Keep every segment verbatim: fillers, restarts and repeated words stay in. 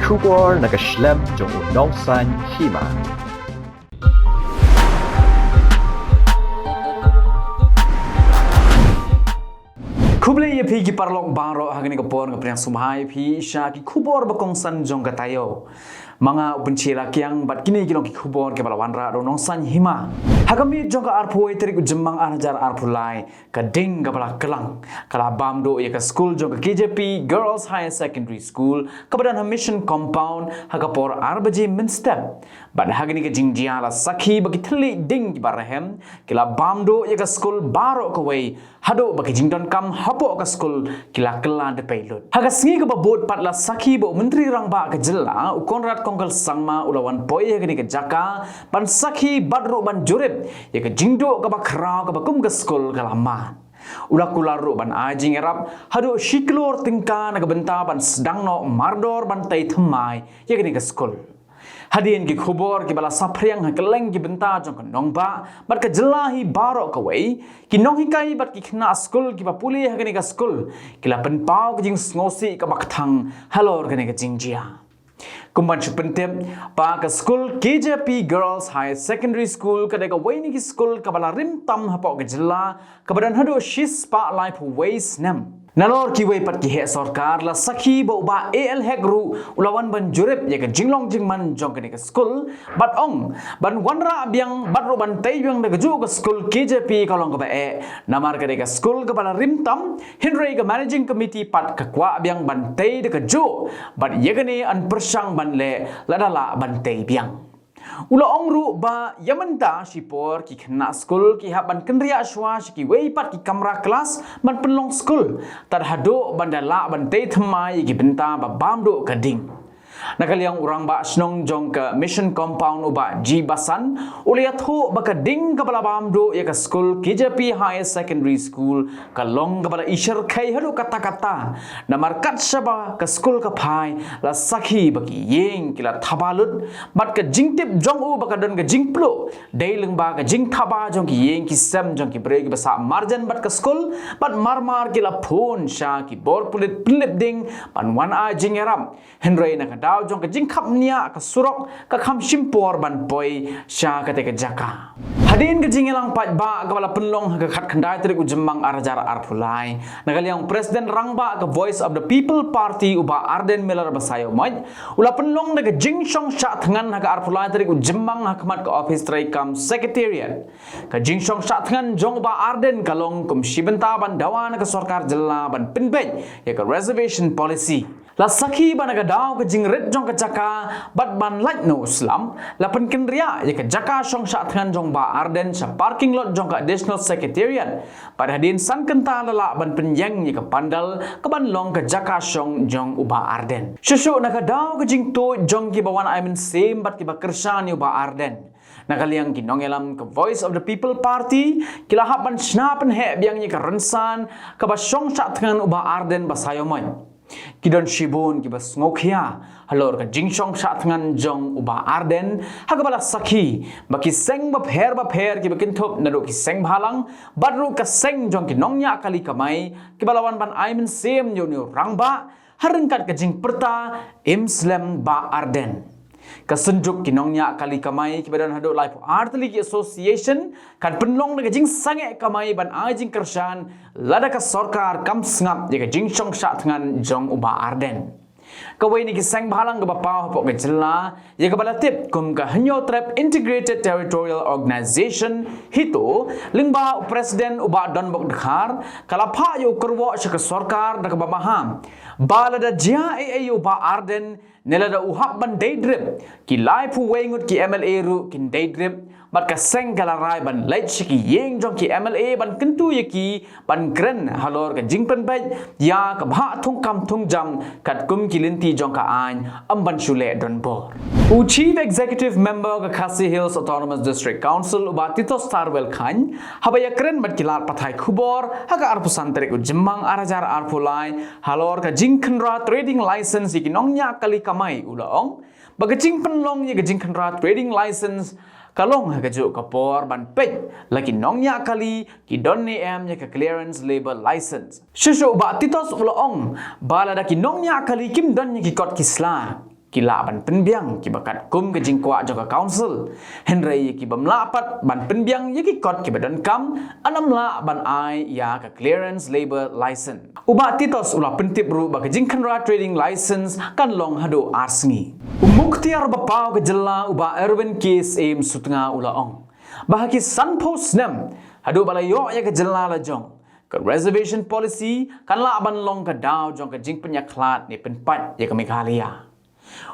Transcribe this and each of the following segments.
Khubor na ka shlem jong u Nongsaiñ Hima. Khublei ïa phi ki paralok baroh, ha kane ka por nga pdiang sngewbha ïa phi sha ki khubor ba kongsan jong ka taïew. Ma nga u Pynshoi Lakiang bad kine ki long ki khubor kiba la wanrah da u Nongsaiñ Hima. Ha ka miet jong ka arphew wei tarik u Jymmang ar hajar arphew lai, ka ding kaba la klang ka la bam duh ïa ka skul jong ka K J P Girls Higher Secondary School kaba don ha Mission Compound ha ka por ar baje mynstep. Bad ha kane ka jingjia la sakhi ba ki thylliej ding kiba rhem ki la bam duh ïa ka skul baroh kawei, haduh ba ki jingdonkam hapoh ka skul ki la kylla dpei lut. Ha ka sngi kaba bud pat la sakhi ba u Myntri Rangbah ka jylla u Conrad Kongkal Sangma u la wan poi ha kane ka jaka ban sakhi bad ruh ban jurip ïa ka jingduh kaba khraw kaba kum ka skul ka la mad. U la kular ruh ban ai jingïarap haduh shi klur tyngka na ka bynta ban sdang noh mardor ban tei thymmai ïa kane ka skul. Hadien ki khubor kiba la saphriang ha kylleng ki bynta jong ka nongbah bad ka jylla hi baroh kawei, ki nonghikai bad ki khynnah skul kiba pule ha kane ka skul ki la pynpaw ka jingsngewsih kaba kthang halor kane ka jingjia. Kum ban shu pyntip ba ka skul K J P Girls Higher Secondary School ka dei kawei na ki skul kaba la rim tam hapoh ka jylla kaba don haduh shispah laiphew wei snem. Nalor kiwei pat ki heh sorkar la sakhi ba u Bah A L Hek ruh u la wan ban jurip ïa ka jinglong jingman jong kane ka skul bad ong ban wanrah biang bad ruh ban tei biang da kajuh ka skul K J P ka long kaba eh, namar ka dei ka skul kaba la rim tam, hynrei ka managing committee pat ka kwah biang ban tei da kajuh bad ïa kane yn pyrshang ban leh lada lah ban tei biang. U la ong ruh ba ïa mynta shipor ki khynnah skul ki hap ban kynriah shuwa sha kiwei pat ki kamra klas ban pynlong skul tad haduh ban da lah ban tei thymmai ïa ki bynta ba bam duh ka ding. Na ka liang u Rangbah Shnong jong ka Mission Compound u Bah G Basan u la ïathuh ba ka ding kaba la bam duh ïa ka skul K J P Higher Secondary School ka long kaba la i shyrkhei haduh katta katta. Namar kat shaba ka skul ka phai la sakhi ba ki ïing ki la thaba lut bad ka jingtip jong u ba ka don ka jingpluh dei lyngba ka jingthaba jong ki ïing ki sem jong ki briew kiba sah marjan bad ka skul bad marmar ki la phone sha ki bor pulit pynlip ding ban wan ai jingïarap. Hynrei na ka daw jong ka jingkhapngiah ka surok ka kham shim por ban poi sha kata ka jaka. Hadien ka jingïalang paidbah kaba la pynlong ha ka khatkhyndai tarik u Jymmang ar hajar arphew lai, na ka liang u President Rangbah ka Voice of the People Party u Bah Ardent Miller Basaiawmoit u la pynlong da ka jingshong shah thngan ha ka arphew lai tarik u Jymmang ha khmat ka ophis treikam Secretariat. Ka jingshong shah thngan jong u Bah Ardent ka long kum shi bynta ban dawa na ka sorkar jylla ban pynbeit ïa ka reservation policy. La sakhi ba na ka daw ka jingrit jong ka jaka bad ban lait na u slap la pynkynriah ïa ka jaka shong shah thngan jong u Bah Ardent sha parking lot jong ka Additional Secretariat. Bad hadien san kynta la lah ban pynïeng ïa ka pandal ka ban long ka jaka shong jong u Bah Ardent. Shuh shuh na ka daw ka jingtuid jong kiba wan ai mynsiem bad kiba kyrshan ïa u Bah Ardent, na ka liang ki nongïalam ka Voice of the People Party ki la hap ban shna pynheh biang ïa ka rynsan kaba shong shah thngan u Bah Ardent Basaiawmoit. Ki don shibun kiba sngewkhia halor ka jingshong shah thngan jong u Bah Ardent ha kaba la sakhi ba ki seng bapher bapher kiba kynthup naduh ki seng bhalang bad ruh ka seng jong ki nongñiah kali kamai kiba la wan ban ai mynsiem ïa une u rangbah ha ryngkat ka jingpyrta im slem Bah Ardent. Ka synjuk ki nongñiah kali kamai kiba don haduh laiphew ar tylli ki association kan pynlong da ka jingsangeh kamai ban ai jingkyrshan lada ka sorkar kam sngap ïa ka jingshong shah thngan jong u Bah Ardent. Kawei na ki seng bhalang kaba paw hapoh ka jylla ïa kaba la tip kum ka Hynñiewtrep Integrated Territorial Organization, HITO, lyngba u President u Bah Donbok Dkhar ka la phah ïa u kyrwoh sha ka sorkar da kaba maham ba lada jia ei ei ïa u Bah Ardent ne lada u hap ban dei drip, ki laiphew wei ngut ki M L A ruh kin dei drip bad ka seng ka la rai ban leit sha ki ïing jong ki M L A ban kyntu ïa ki ban kren halor ka jingpynbeit ïa ka bhah thungkam thungjam katkum ki lynti jong ka aiñ ym ban shu leh donbor. U Chief Executive Member ka Khasi Hills Autonomous District Council u Bah Titosstarwell Chyne haba ïakren bad ki lad pathai khubor ha ka arphew san tarik u Jymmang ar hajar arphew lai halor ka jingkhynra trading license ïa ki nongñiah kali kamai u la ong ba ka jingpynlong ïa ka jingkhynra trading license ka long ha kajuh ka por ban peit la ki nongñiah kali ki don ne em ïa ka clearance labour license. Shuh shuh u Bah Titos u la ong ba lada ki nongñiah kali kim don ïa ki kot ki sla Ki lah ban pynbiang kiba katkum ka jingkwah jong ka council. Hynrei ïa ki bym lah pat ban pynbiang ïa ki kot kiba donkam, ym lah ban ai ïa ka clearance labour license. U Bah Titos u la pyntip ruh ba ka jingkhynra trading license kan long haduh ar sngi. U Mukhtiar Bapaw ka jylla, u Bah Erwin K Syiem Sutnga u la ong ba ha ki sanphew snem haduh ba la ïoh ïa ka jylla la jong, ka reservation policy kan lah ban long ka daw jong ka jingpynïakhlad ne pynpait ïa ka Meghalaya.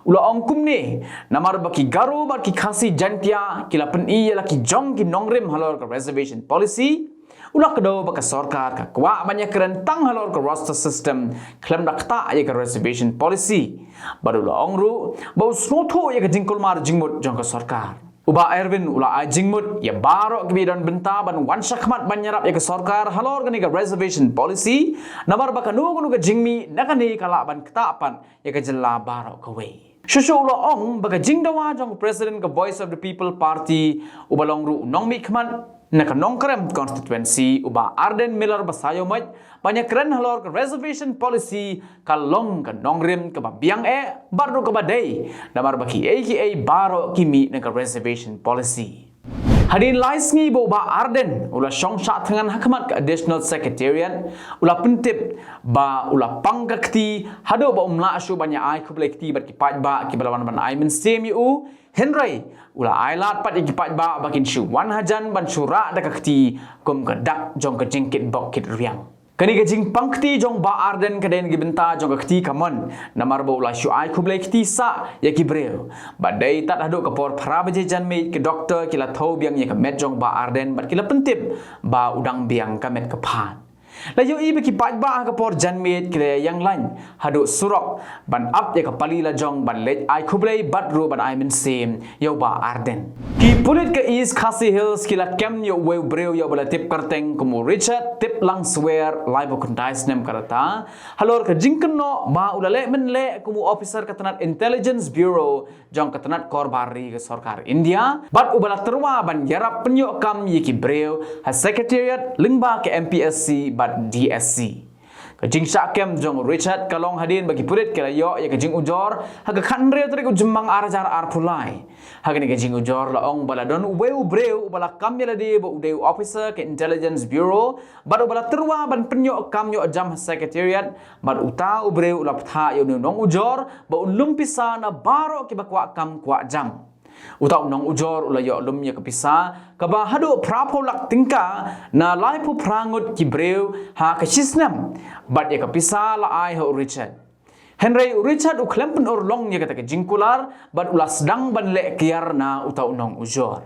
U la ong kumne, namar ba ki Garo bad ki Khasi Jaintia ki la pyni ïa la ki jong ki nongrim halor ka reservation policy, u la kdew ba ka sorkar ka kwah ban ïakren tang halor ka roster system, khlem da ktah ïa ka reservation policy. Bad u la ong ruh ba u sngewthuh ïa ka jingkulmar jingmut jong ka sorkar. U Bah Erwin u la ai jingmut ïa baroh kiba don bynta ban wan shakhmat ban ïarap ïa ka sorkar halor kane ka reservation policy, namar ba kano kano ka jingmih na kane ka lah ban ktah pat ïa ka jylla baroh kawei. Shuh shuh u la ong ba ka jingdawa jong u President ka Voice of the People Party, uba long ruh u nongmihkhmat na ka Nongkrem constituency, u Bah Ardent Miller Basaiawmoit, ban ïakren halor ka reservation policy ka long ka nongrim kaba biang eh bad ruh kaba dei, namar ba kiei kiei baroh ki mih na ka reservation policy. Hadien lai sngi ba u Bah Ardent u la shong shah thngan ha khmat ka Additional Secretariat, u la pyntip ba u la pang ka kti haduh ba um lah shuh ban ïa ai khublei kti bad ki paidbah kiba la wan ban ai mynsiem ïa u. Hynrei u la ai lad pat ïa ki paidbah ba kin shu wan hajan ban shu rah da ka kti kum ka dak jong ka jingkit bok kit riang. Kane ka jingpang kti jong Bah Ardent ka dei na ka bynta jong ka kti kamon, namar ba u la shu ai khublei kti sah ïa ki briew. Bad dei tad haduh ka por phra baje janmiet ki doktor ki la thew biang ïa ka met jong Bah Ardent bad ki la pyntip ba u dang biang ka met ka phad. La ïohi ba ki paidbah ha ka por janmiet ki la ïeng lain haduh surok ban ap ïa ka pali la jong ban leit ai khublei bad ruh ban ai mynsiem ïa u Bah Ardent. Ki pulit ka East Khasi Hills ki la kem ïa uwei u briew ïa uba la tip kyrteng kum u Richard Tiplangswer, laiphew khyndai snem ka rta, halor ka jingkynnoh ba u la leh mynleh kum u officer ka tnat Intelligence Bureau jong ka tnat korbar ri ka sorkar India, bad uba la tyrwa ban ïarap pynïoh kam ïa ki briew ha Secretariat lyngba ka M P S C bad D S C. Ka jingshah kem jong u Richard ka long hadien ba ki pulit ki la ïoh ïa ka jingujor ha ka khathynriew tarik u Jymmang ar hajar arphew lai. Ha kane ka jingujor la ong ba la don uwei u briew uba la kam ïa lade ba u dei u officer ka Intelligence Bureau bad uba la tyrwa ban pynïoh kam ïoh jam ha Secretariat, bad uta u briew u la bthah ïa une u nongujor ba un lum pisa na baroh kiba kwah kam kwah jam. Uta u nongujor u la ïoh lum ïa ka pisa kaba haduh phraphew lak tyngka na laiphew phra ngut ki briew ha ka shisnem, bad ïa ka pisa la ai ha u Richard. Hynrei u Richard u khlem pynurlong ïa kata ka jingkular bad u la sdang ban leh kiar na uta u nongujor.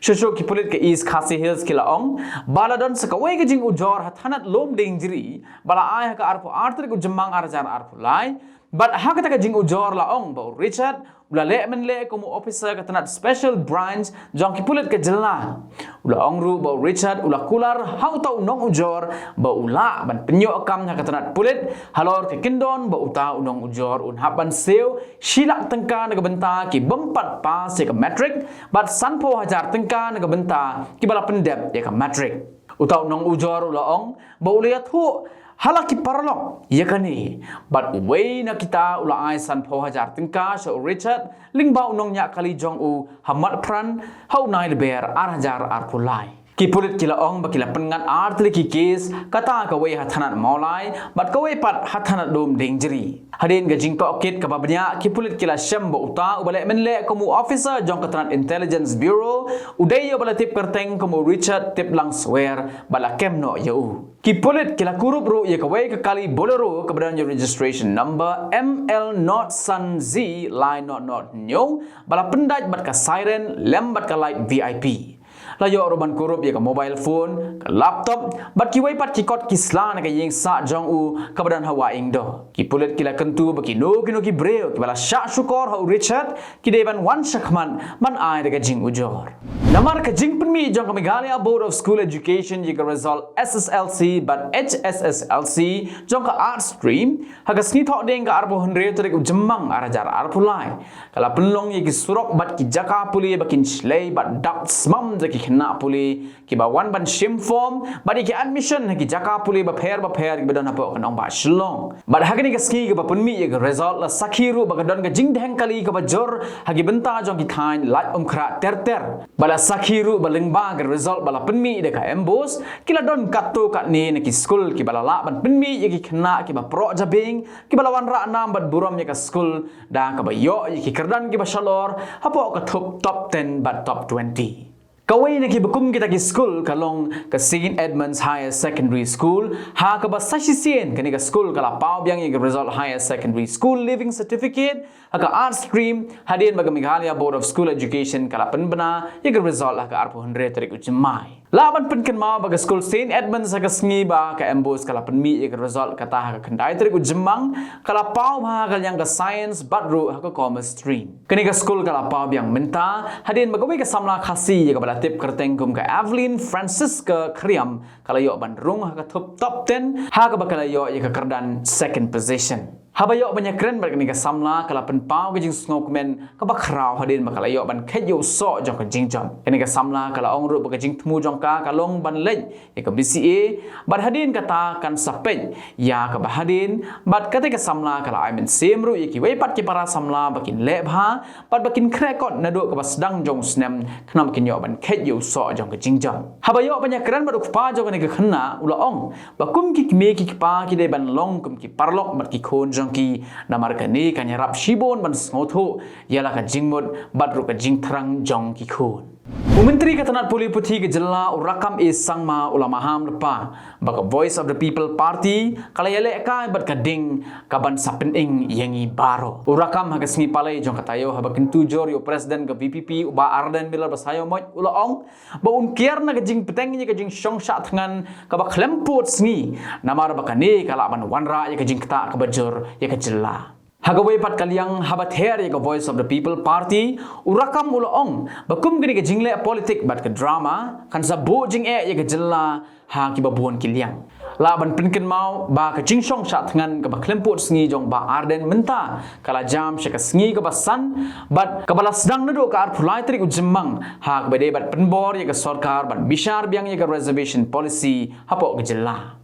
Shuh shuh ki pulit ka East Khasi Hills ki la ong ba la don sa kawei ka jingujor ha thanat Lumdiengjri ba la ai ha ka arphew ar tarik u Jymmang ar hajar arphew lai, bad ha kata ka jingujor la ong ba u Richard u la leh mynleh kum u officer ka tnat Special Branch jong ki pulit ka jylla. U la ong ruh ba u Richard u la kular ha uta u nongujor ba u lah ban pynïoh kam ha ka tnat pulit halor ka kyndon ba uta u nongujor un hap ban siew shi lak tyngka na ka bynta ki bym pat pass ïa ka matric bad sanphew hajar tyngka na ka bynta kiba la pyndep ïa ka matric. Uta u nongujor u la ong ba u la ïathuh ha la ki paralok ïa kane, bad uwei na kita u la ai sanphew hajar tyngka sha u Richard lyngba u nongñiah kali jong u ha Matpran ha u Nailber ar hajar arphew lai. Ki pulit ki la ong ba ki la pynngat ar tylli ki kes, kata kawei ha thanat Mawlai bad kawei pat ha thanat Lumdiengjri. Hadien ka jingtohkit kaba bniah, ki pulit ki la shem ba uta uba leh mynleh kum u officer jong ka tnat Intelligence Bureau u dei ïa uba la tip kyrteng kum u Richard Tiplangswer bad la kem noh ïa u. Ki pulit ki la kurup ruh ïa kawei ka kali Bolero kaba don ïa u registration number M L naught san Z lai naught naught hynñiew, ba la pyndait bad ka siren lem bad ka light V I P. La ïoh ruh ban kurup ïa ka mobile phone, ka laptop bad kiwei pat ki kot ki sla na ka ïing sah jong u kaba don ha Wahingdoh. Ki pulit ki la kyntu ba kino kino ki briew kiba la shah shukor ha u Richard ki dei ban wan shakhmat ban ai da ka jingujor. Namar ka jingpynmih jong ka Meghalaya Board of School Education ïa ka result S S L C bad H S S L C jong ka Arts Stream ha ka sngi Thohdieng ka arphew hynriew tarik u Jymmang arhajar arphew lai, ka la pynlong ïa ki surok bad ki jaka pule ba kin shlei bad dap smam da ki khynnah pule kiba wan ban shim form bad ïa ki admission ha ki jaka pule bapher bapher kiba don hapoh ka nongbah Shillong. Bad ha kane ka sngi kaba pynmih ïa ka result la sakhi ruh ba ka don ka jingdheng kali kaba jur ha ki bynta jong ki thaiñ Laitumkhrah ter ter. Bad la sakhi ruh ba lyngba ka result ba la pynmih da ka MBOSE, ki la don katto katne na ki skul kiba la lah ban pynmih ïa ki khynnah kiba proh jabieng, kiba la wanrah nam bad burom ïa ka skul da kaba ïoh ïa ki kyrdan kiba shalor hapoh ka thup top ten bad top twenty. Kawei na kiba kum kita ki skul ka long ka Saint Edmund's Higher Secondary School, ha kaba sa shisien kane ka skul ka la paw biang ïa ka result Higher Secondary School Leaving Certificate ha ka Arts Stream, hadien ba ka Meghalaya Board of School Education ka la pynbna ïa ka result ha ka arphew hynriew tarik u Jymmai. Lah ban pynkynmaw ba ka skul Saint Edmund's ha ka sngi ba ka MBOSE ka la pynmih ïa ka result kata ha ka khyndai tarik u Jymmang, ka la paw bha ha ka liang ka Science bad ruh ha ka Commerce Stream. Kane ka skul ka la paw biang mynta hadien ba kawei ka samla Khasi ïa kaba la tip kyrteng kum ka Evelyn Francisca Khriam ka la ïoh ban rung ha ka thup top ten, ha kaba ka la ïoh ïa ka kyrdan second position. Haba ïoh ban ïakren bad kane ka samla ka la pynpaw ka jingsngewkmen kaba khraw hadien ba ka la ïoh ban kheit ïa u soh jong ka jingjop. Kane ka samla ka la ong ruh ba ka jingthmu jong ka ka long ban leit ïa ka BCA, bad hadien kata kan sa peit ïa kaba hadien, bad kata ka samla ka la ai mynsiem ruh ïa kiwei pat ki para samla ba kin leh bha bad ba kin khreh kot naduh kaba sdang jong u snem, khnang ba kin ïoh ban kheit ïa u soh jong ka jingjop. Haba ïoh ban ïakren bad u kpa jong kane ka khynnah u la ong ba kum ki kmie ki kpa ki dei ban long kum ki paralok bad ki khun jong ki, namar kane kan ïarap shibun ban sngewthuh ïa la ka jingmut bad ruh ka jingthrang jong ki khun. U Myntri ka tnat pule puthi ka jylla u Rakkam A Sangma u la maham lypa ba ka Voice of the People Party ka la ïalehkai bad ka ding kaban sa pyning ïa ngi baroh. U Rakkam ha ka sngi Palei jong ka taïew haba kyntu jur ïa u President ka VPP u Bah Ardent Miller Basaiawmoit u la ong ba un kiar na ka jingpynteng ïa ka jingshong shah thngan kaba khlem pud sngi, namar ba kane ka lah ban wanrah ïa ka jingktah kaba jur ïa ka jylla. Ha kawei pat ka liang haba ther ïa ka Voice of the People Party, u Rakkam u la ong ba kum kane ka jingleh politik bad ka drama kan sa buh jingeh ïa ka jylla ha kiba bun ki liang. Lah ban pynkynmaw ba ka jingshong shah thngan kaba khlem pud sngi jong Bah Ardent mynta ka la jam sha ka sngi kaba san bad kaba la sdang naduh ka arphew lai tarik u Jymmang, ha kaba dei ban pynbor ïa ka sorkar ban bishar biang ïa ka reservation policy hapoh ka jylla.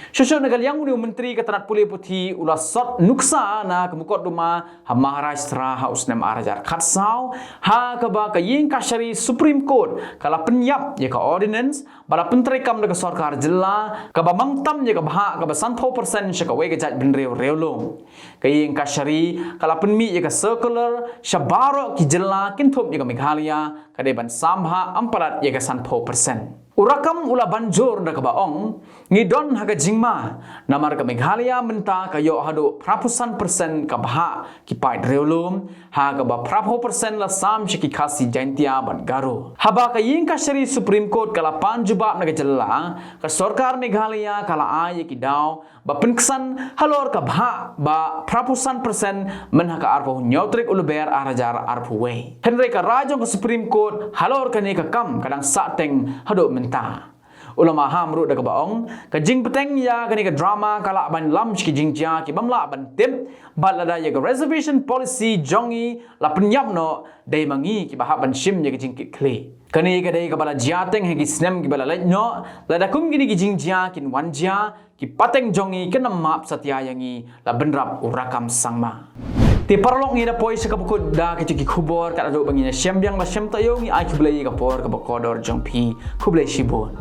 Shuh shuh na ka liang une u Myntri ka tnat pule puthi u la sot nuksa na ka mukotduma ha Maharashtra ha u snem arhajar khatsaw, ha kaba ka Ïing Kashari Supreme Court ka la pynïap ïa ka ordinance ba la pyntreikam da ka sorkar jylla kaba mang tam ïa ka bhah kaba sanphew percent sha kawei ka jaitbynriew riewlum. Ka Ïing Kashari ka la pynmih ïa ka circular sha baroh ki jylla kynthup ïa ka Meghalaya, ka dei ban sam bhah ym palat ïa ka sanphew percent. U Rakkam u la ban jur da kaba ong, ngi don ha ka jingma, namar ka Meghalaya mynta ka ïoh haduh phraphew san percent ka bhah ki paid riewlum, ha kaba phraphew percent la sam sha ki Khasi, Jaintia bad Garo. Haba ka Ïing Kashari Supreme Court ka la pan jubab na ka jylla, ka sorkar Meghalaya ka la ai ïa ki daw ba pynksan halor ka bhah ba phraphew san percent myn ha ka arphew hynñiew tarik u Lber arhajar arphew wei. Hynrei ka rai jong ka Supreme Court halor kane ka kam ka dang sahteng haduh mynta. U la maham ruh da kaba ong, ka jingpynteng ïa kane ka drama ka lah ban lam sha ki jingjia ki bym lah ban tip, bad lada ïa ka reservation policy jong ngi la pynïap noh, dei ma ngi kiba hap ban shim ïa ka jingkitkhlieh. Kane ka dei kaba la jia teng ha ki snem kiba la leit noh, lada kum kine ki jingjia kin wan jia, ki pateng jong ngi kin ym map satia ïa ngi, la bynrap u Rakkam Sangma. Te paralok, ngi da poi sha kaba kut da kita ki khubor, kat haduh ba ngin ïashem biang la shem taïew, ngi ai khublei ïa ka por kaba kordor jong phi. Khublei shibun.